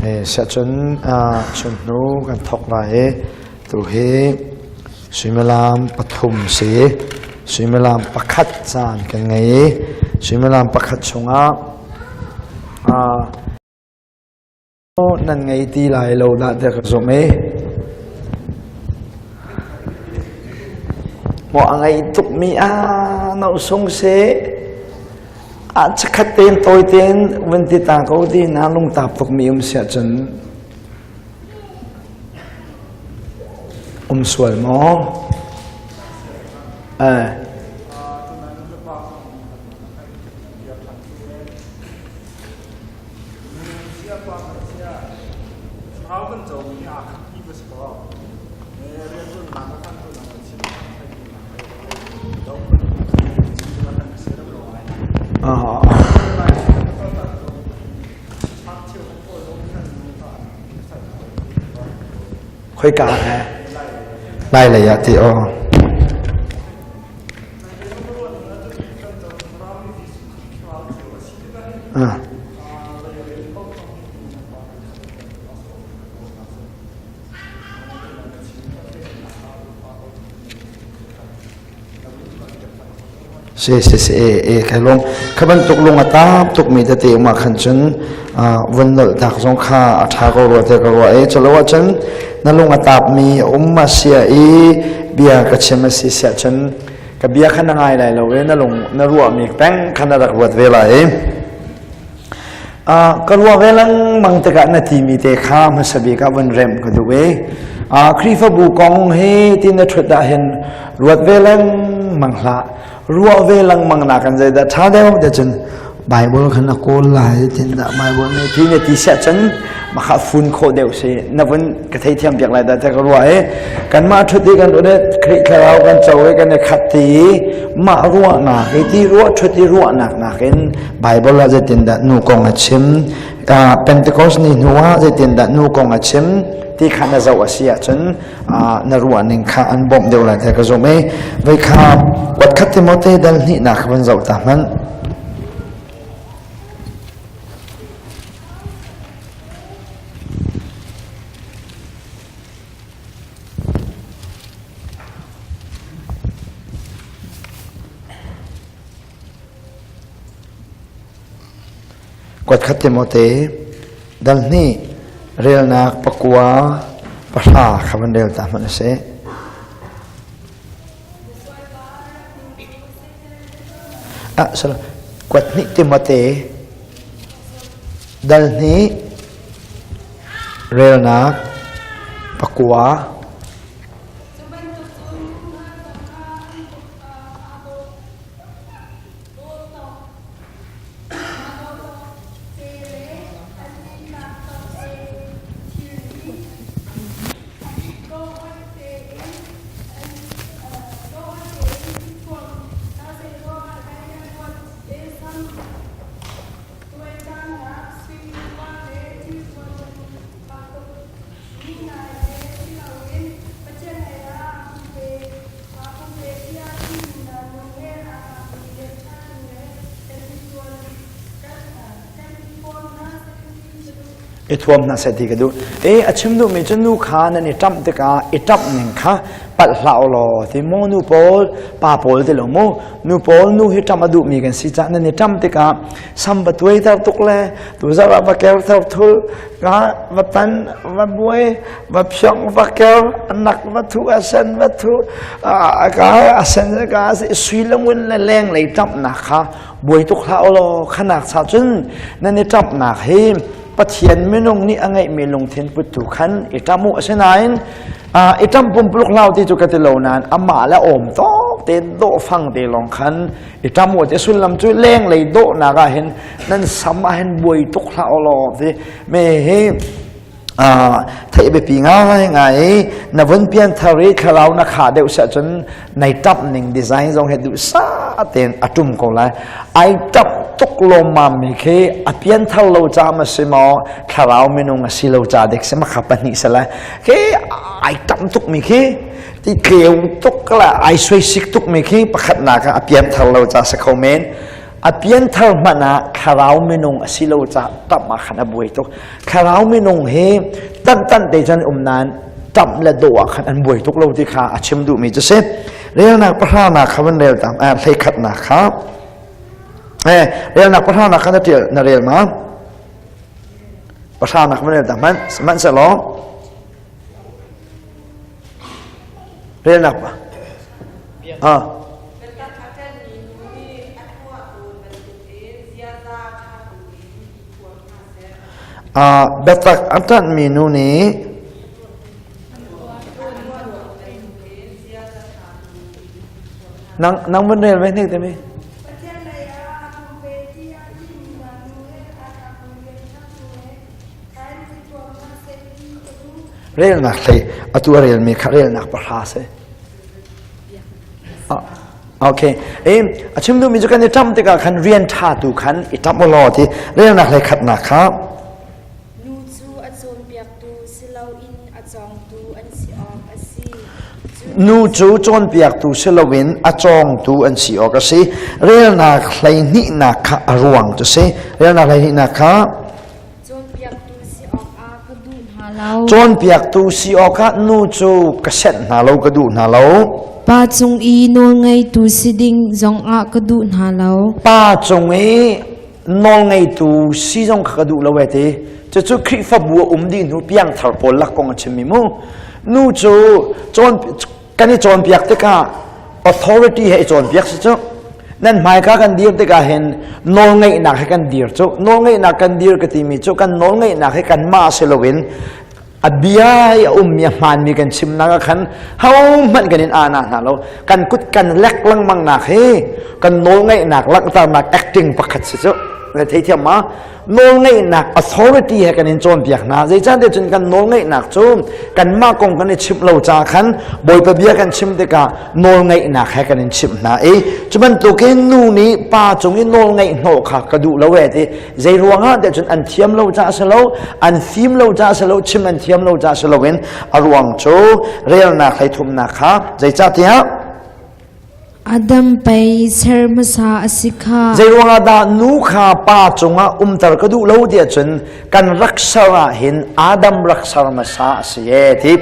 Siahcun chunhnu kan thawk lai i tu hi suimilam pathum si. Suimilam pakhat caan kan ngei i suimilam pakhat chungah nan ngei ti lai lo dah tiah ka zumh i maw a ngei tukmi a no sung si a chakhat tein tawi tein vun ti ta ko ti na lungtap tukmi um siah cun um sual maw eh Khoika he? Lai lei ah ti aw. Ah. Si si si e e kai lung kha bantuk lung a tam tuk mi tete uma khan cun vun nolh tak zong kha a tha ko rua te ka rua e chalo ah cun na lung a tap mi um ma sia i bia ka chim a si sia cun ka bia kha na ngai lai lo e na lung na ruah mi peng kha na rak ruat ve lai ka ruah ve lengmang tikah na timi te kha hmasa bik ah vun remh ka duh i Khrihfabu kong hi ti na ṭhut ah hin ruat ve lengmang hlah ruah ve lengmang nak kan zeidah ṭha deuh te cun Bible khan na kawl lai tin dah Bible nih ti na ti siah cun makha fun khawh deuh si na vun ka theithiam piak lai dah te ka ruah i kanmah ṭhut i kan unet Khrih thlarau kan co i kan i khat ti i mah ruahnak i ti ruah ṭhut i ruahnak nakin Bible ah zeitindah nu kong a chim Pentecost ni hnu ah zeitindah nu kong a chim ti kha na zoh a si ahcun na ruah ning kha an bawmh deuh lai tiah ka zumh i voi kha kuatkhat Timote dal hnihnak kha van zoh ta hmanh. Kuatkhat Timote dal hnih relnak pakua pahra kha van rel ta hmanh a si. Ah, sorry. Kuat hnih Timote dal hnih relnak pakua I thuam hna seh ti ka duh. E a chim duhmi cu nu kha nan i ṭamh tikah i ṭamh ning kha palh hlah u law ti maw nu pawl pa pawl ti lo mu nu pawl nu hi ṭamh a duhmi kan si caah nan i ṭamh tikah sam va tuaiter tuk le tuzarh ah va kerter thul ka va tan va buai va phiong va ker nak va thu a sen va thu ka a sen ka sui le ngun le leng lei ṭamhnak kha buai tuk hlah law khanak cha cun nan i ṭamhnak hi Pathian minung nih a ngeihmi lungthin put tu khan i ṭam u asinain i ṭam pumpuluk hlau ti cu ka ti lo nain amah le awm tawk te dawh fang te lawng khan i ṭam u ti sullam cu leng lei dawhnak ah hin nan sam ah hin buai tuk hlah law ti me hi theih biapi ngai ngai na vun pian thar i thlarau na kha deuh seh cun nai tap ning design zong he duh sa tein a tum ko lai ai tap tuk lawmmam mi khi a pian thar lo ca ma si maw thlarau minung a si lo ca dek si ma kha pahnih se lai khi ai tap tuk mi khi ti tleu tuk la ai suai sik tuk mi khi pakhat nak a pian thar lo ca se kho men. A pianthar hmanh ah thlarau minung a si lo caah ṭamh ah khan a buai tuk. Thlarau minung hi tanh te cun um nain ṭamh le dawh ah khan an buai tuk lo ti kha a chim duhmi cu si. Relnak pahranak kha van rel tam, hleikhatnak kha. Eh, relnak pahranak kha na ṭial na rel ma? Pahranak van rel ta hmanh, sihmanhsehlaw Relnak pa. Ah. Ah, biatak a ṭanhmi nu nih nang nang van rel ve hnik te mi. Relnak hlei atu a relmi kha relnak pahra si. Okay. E, a chim duhmi cu kan i ṭamh tikah khan rian ṭha tu khan i ṭamh u law ti relnak hlei khatnak kha. Nu cu a cawnpiaktu si loin a cawngtu an si awk a si. Nu cu cawnpiaktu si loin a cawngtu an si awk a si. Relnak hleihnihnak kha a ruang cu si. Relnak hleihnihnak kha Cawnpiaktu si awkah ka duh hna lo. Cawnpiaktu si awkah nu cu ka senh hna lo, ka duh hna lo. Pa cung i nawlngeitu si ding zongah ka duh hna lo. Pa cung i nawlngeitu si zong kha ka duh lo e ti. Cucu Khrihfabu a um dih hnu piangthar pawl lak kong a chimmi mu. Nu cu cawn kan i cawnpiak tikah authority he i cawnpiak si cu nan hmaika kan dir tikah hin nawlngeihnak he kan dir cu nawlngeihnak kan dir ka timi cu kan nawlngeihnak he kanmah si loin a bia i a ummi a hmaanmi kan chimnak ah khan hohmanh kan in ana hna lo kan kut kan lek lengmang nak hi kan nawlngeihnak langhternak acting pakhat si cu na theithiam ma Nawlngeihnak authority he kan in cawnpiak hna. Zeicahtiah cun kan nawlngeihnak cu kanmah kong kan i chimh lo ca khan Bawipa bia kan chim tikah nawlngeihnak he kan in chimh hna i cu bantukin nu nih pa cung i nawlngeih hnawh kha ka duh lo e ti zei ruangah tiah cun an thiam lo ca si lo an fim lo ca si lo chim an thiam lo ca si loin a ruang cu relnak hleithumnak kha zeicahtiah Adam pei ser hmasa a si kha. Zei ruangah dah nu kha pa cungah umter ka duh lo tiah cun kan rak ser ah hin Adam rak ser hmasa a si e ti.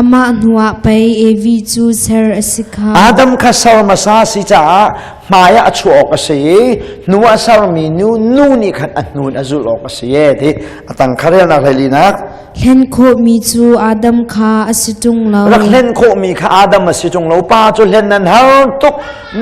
Amah hnuah pei Evi cu ser a si kha. Adam kha ser hmasa a si caah hmai ah a chuah awk a si i hnu ah sermi nu nu nih khan a hnun a zulh awk a si e ti. A tang kha relnak hleilinak. Hlen khawhmi cu Adam kha a si ṭung lo. Rak hlen khawhmi kha Adam a si ṭung lo. Pa cu hlen nan har tuk.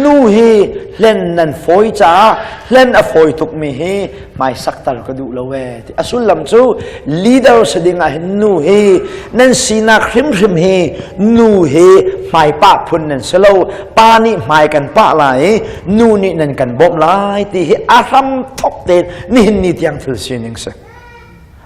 Nu hi hlen nan fawi caah hlen a fawi tukmi hi hmaisakter ka duh lo ee. A sullam cu leader si ding ah hin nu hi nan sinak hrimhrim hi nu hi hmaipah phun nan si lo. Pa nih hmai kan pah lai i nu nih nan kan bawmh lai ti hi a hram thok tein nihin ni tiang thil sining si.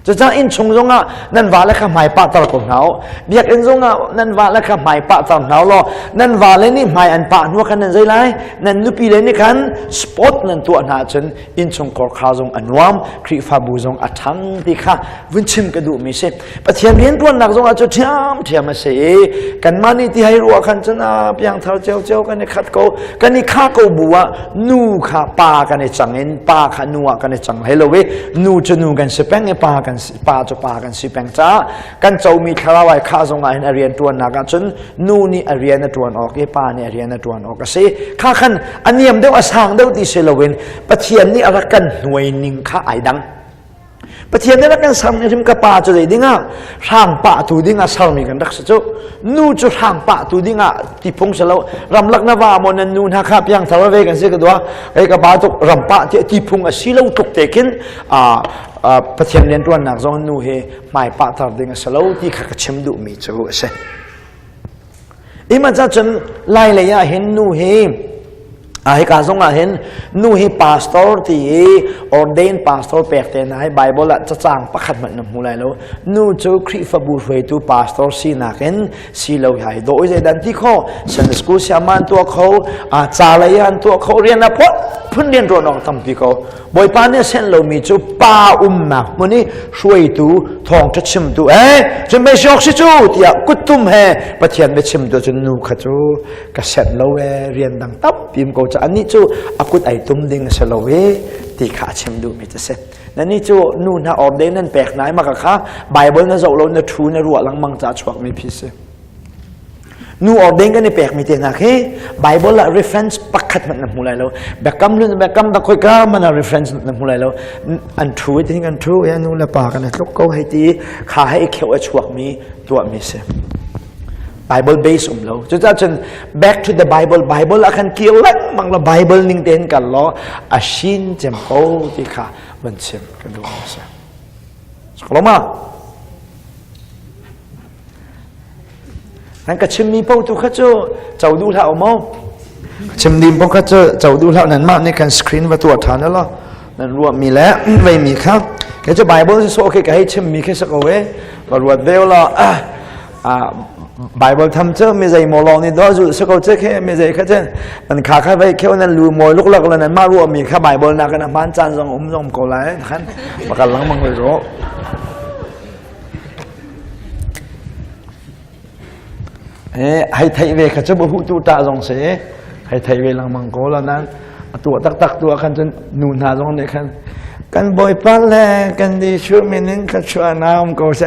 Cucaah innchung zongah nan vale kha hmai pahter ko hna u. Biakinn zongah nan vale kha hmai pahter hna u law nan vale nih hmai an pah hnu khan nan zei lai? Nan nupi le nih khan sport nan tuah hna ahcun innchungkhar kha zong a nuam, Khrihfabu zong a ṭhang ti kha vun chim ka duhmi si. Pathian rianṭuannak zongah cu ṭhiamṭhiam a si i kanmah nih ti hei ruah khan cun a piangthar ciocio kan i khat ko. Kan i khah ko bu ah nu kha pa kan i cang in pa kha nu ah kan i cang hlei lo i nu cu nu kan si peng i pa kan si, pa cu pa kan si peng caah kan comi thlarau ai khah zong ah hin a rian ṭuannak ah cun nu nih a rian a ṭuan awk i pa nih a rian a ṭuan awk a si kha khan a niam deuh a sang deuh ti si loin Pathian nih a rak kan hnuai ning kha ai dang Pathian nih rak kan sermi hrim ka pa cu zei dingah hrang pah tu dingah sermi kan rak si cu nu cu hrang pah tu dingah ti phung si lo ramlak na va maw nan nu hna kha piang thar ve kan si ka dua ei ka pa tuk ram pah ti ti phung a si lo tuk te khin a Pathian rian tuannak zong nu he hmai pah tar ding a si lo ti kha ka chim duh mi cu a si Ima ca cun lai lei ah hin nu hi a hika zong ah hin nu hi pastor ti i ordain pastor pek te hna hi Bible ah cacang pakhat hmanh na hmu lai lo. Nu cu Khrihfabu hruaitu pastor sinak in si lo hi dawh i zeidan ti kho Sunday school siama an tuah kho a ca lei an tuah kho rian a phun phun rian ruan awk tampi ko. Bawipa nih a senh lomi cu pa umnak hmun i hruaitu thawngṭha chimtu eh cun mei si awk si cu tiah kuttum he Pathian biachimtu cun nu kha cu ka senh lo ee rian dang tampi um ko ca. Cu anih cu a kut ai tum ding a si lo i ti kha a chim duhmi cu si. Nannih cu nu hna ordain nan pek hna i maka kha Bible na zoh lo na thu na ruah lengmang ca chuakmi phi si. Nu ordain kan i pekmi te hna khi Bible ah reference pakhat hmanh na hmu lai lo. Biakam hlun biakam tak khoika hmanh ah reference na hmu lai lo. An thu i kan thu i nu le pa kan i tluk ko hei ti kha hei kheu a chuakmi tuahmi si. Bible base um lo. Cucaah cun back to the Bible, Bible ah khan kir lengmang lo Bible ning tein kal law a shin cem ko ti kha van chim kan duh si. Sakloma. Nan ka chimmi paoh tu kha cu co duh hlah u mu. Ka chim ding paoh kha cu co duh hlah nanmah nih kan screen va tuah ṭhan law nan ruahmi le veimi kha kei cu Bible si sawh khi ka hei chimmi khi si ko e va ruat ve law Bible tham cu mi zei maw lawng nih dawh zulh si ko che khi mi zei kha cun nan kha kha vei kheu nan lu mawi luklak le nan mah ruahmi kha Bible nak in a hmaan caan zong um zong ko lai khan pakal lengmang rih rawh. Hei theih ve kha cu bu tu ṭah zong si hei theih ve lengmang ko la nan a tuah taktak tu ah khan cun nu hna zong nih khan kan bawipa le kan Jesuh min in thluachuah na um ko seh.